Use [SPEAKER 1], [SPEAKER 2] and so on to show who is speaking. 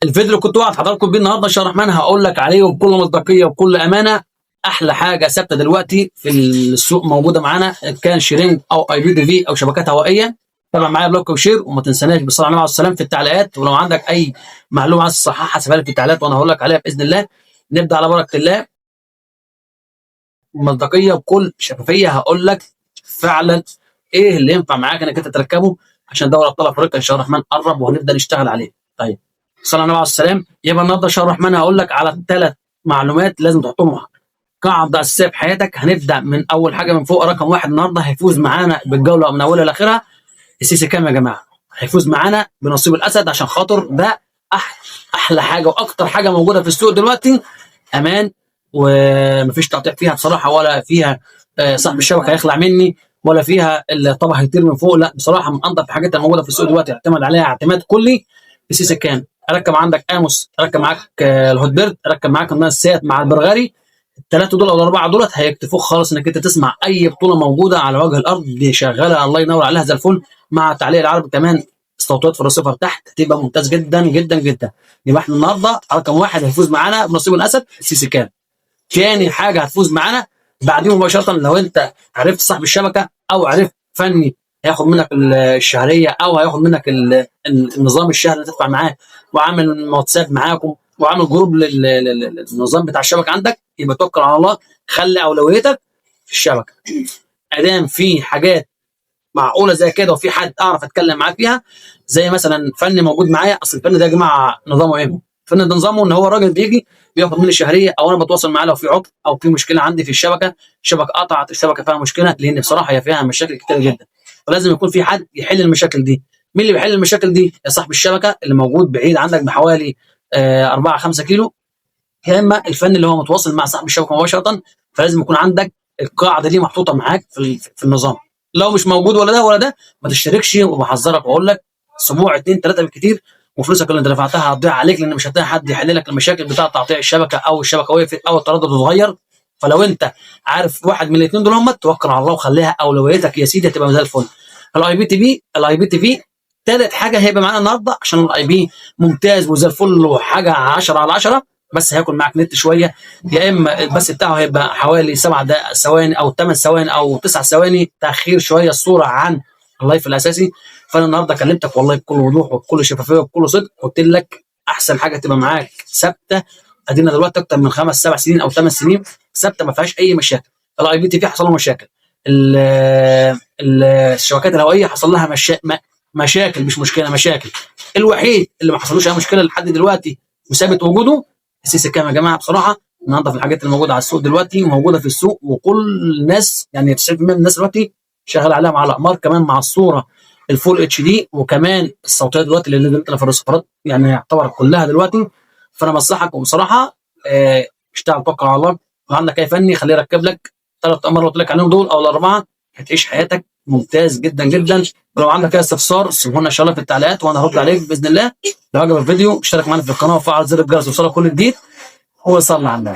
[SPEAKER 1] الفيديو اللي كنت وعد حضراتكم بيه النهارده ان شاء الله الرحمن هقول لك عليه وبكل مصداقية وبكل امانه. احلى حاجة ثابتة دلوقتي في السوق موجودة معانا، كان sharing او IPTV او شبكات هوائية. تابع معايا ب like و share، وما تنساناش بالصلاة على النبي عليه السلام في التعليقات. ولو عندك اي معلومة عايز تصححها سيبها لي في التعليقات وانا هقول لك عليها باذن الله. نبدا على بركة الله، مصداقية وبكل شفافية هقول لك فعلا ايه اللي ينفع معاك انك انت تركبه عشان دوري ابطال افريقيا ان شاء الله الرحمن قرب وهنبدا نشتغل عليه. طيب صلى الله عليه وسلم. يبقى النهارده ان شاء الله الرحمن هقول لك على 3 معلومات لازم تحطهم قاعدة اساسية في حياتك. هنبدا من اول حاجة من فوق. رقم 1 النهارده هيفوز معانا بالجولة من اولها لاخرها السيسي كام يا جماعة؟ هيفوز معانا بنصيب الاسد، عشان خاطر ده احلى حاجة واكتر حاجة موجودة في السوق دلوقتي، امان ومفيش تقطيع فيها بصراحة، ولا فيها صاحب الشبكة هيخلع مني، ولا فيها الطبق هيطير من فوق. لا بصراحة من انضف الحاجات الموجودة في السوق دلوقتي، اعتمد عليها اعتماد كلي. السيسي كام؟ ركب عندك اموس، ركب معاك الهوت بيرد، ركب معاك الناس سات مع البرغري. الثلاثة دول او الاربعة دولت هيكتفوك خالص انك انت تسمع اي بطوله موجودة على وجه الارض دي شغالة، الله ينور عليها زي الفل، مع تعليق العربي كمان، الصوتيات في الرصيفه تحت تبقى ممتاز جدا جدا جدا. يبقى احنا النهارده رقم 1 هيفوز معانا بنصيب الاسد السيسي كام. تاني حاجة هتفوز معانا بعدين مباشرة، لو انت عرفت صاحب الشبكة او عرفت فني هياخد منك الشهرية او هياخد منك النظام الشهري اللي تدفع معاه، وعامل واتساب معاكم وعامل group للنظام بتاع الشبكة عندك، يبقى توكل على الله، خلي اولويتك في الشبكة. ادام في حاجات معقولة زي كده وفي حد اعرف اتكلم معاه فيها، زي مثلا فني موجود معايا. اصل الفن ده يا جماعة نظامه ايه؟ الفن ده نظامه ان هو راجل بيجي بياخد مني الشهرية، او انا بتواصل معاه لو في عطل او في مشكلة عندي في الشبكة، الشبكة قطعت، الشبكة فيها مشكلة، لان بصراحة هي فيها مشاكل كتير جدا، فلازم يكون في حد يحل المشاكل دي. مين اللي بيحل المشاكل دي؟ يا صاحب الشبكة اللي موجود بعيد عندك بحوالي 4 5 كيلو، يا اما الفن اللي هو متواصل مع صاحب الشبكة مباشرة. فلازم يكون عندك القاعدة دي محطوطة معاك في النظام. لو مش موجود ولا ده ولا ده ما تشتركش، وبحذرك واقول لك اسبوع 2 3 بالكثير وفلوسك اللي انت دفعتها هتضيع عليك، لان مش هتلاقي حد يحل لك المشاكل بتاعه تقطيع الشبكة او الشبكة وقفت او التردد اتغير. فلو انت عارف واحد من الاثنين دول هم، توكل على الله وخليها اولويتك يا سيدي، هتبقى زي الفل. الاي بي تي في، الاي بي تي في ثالث حاجة هيبقى معانا النهارده، عشان ال IP ممتاز وزي الفل وحاجه 10 على 10، بس هياكل معاك نت شوية، يا اما البث بتاعه هيبقى حوالي 7 ثواني او 8 ثواني او 9 ثواني تاخير شوية الصورة عن ال live الاساسي. فانا النهارده كلمتك والله بكل وضوح وبكل شفافية وبكل صدق، قلت لك احسن حاجة تبقى معاك ثابتة. ادينا دلوقتي اكتر من 5 7 سنين او 8 سنين ثابتة ما فيهاش اي مشاكل. ال IPTV حصل له مشاكل، الشبكات الهوائية حصل لها مشاكل، مش مشكلة مشاكل. الوحيد اللي ما حصلوش اي مشكلة لحد دلوقتي وثابت وجوده السيسي كام يا جماعة. بصراحة من انضف الحاجات اللي موجودة على السوق دلوقتي وموجودة في السوق، وكل الناس يعني 90% من الناس دلوقتي شغال عليها مع الاقمار، كمان مع الصورة ال full HD، وكمان الصوتيات دلوقتي اللي نزلت في الرسيفرات يعني يعتبر كلها دلوقتي. فانا بنصحك وبصراحة اشتغل توكل على الله، وعندك اي فني خليه يركب لك 3 اقمار اللي قلت لك عليهم دول او الاربعة، هتعيش حياتك ممتاز جدا جدا. ولو عندك اي استفسار سيبه لنا ان شاء الله في التعليقات وانا هرد عليك باذن الله. لو عجبك الفيديو اشترك معنا في القناة وفعل زر الجرس وصلك كل جديد، وصلى على النبي.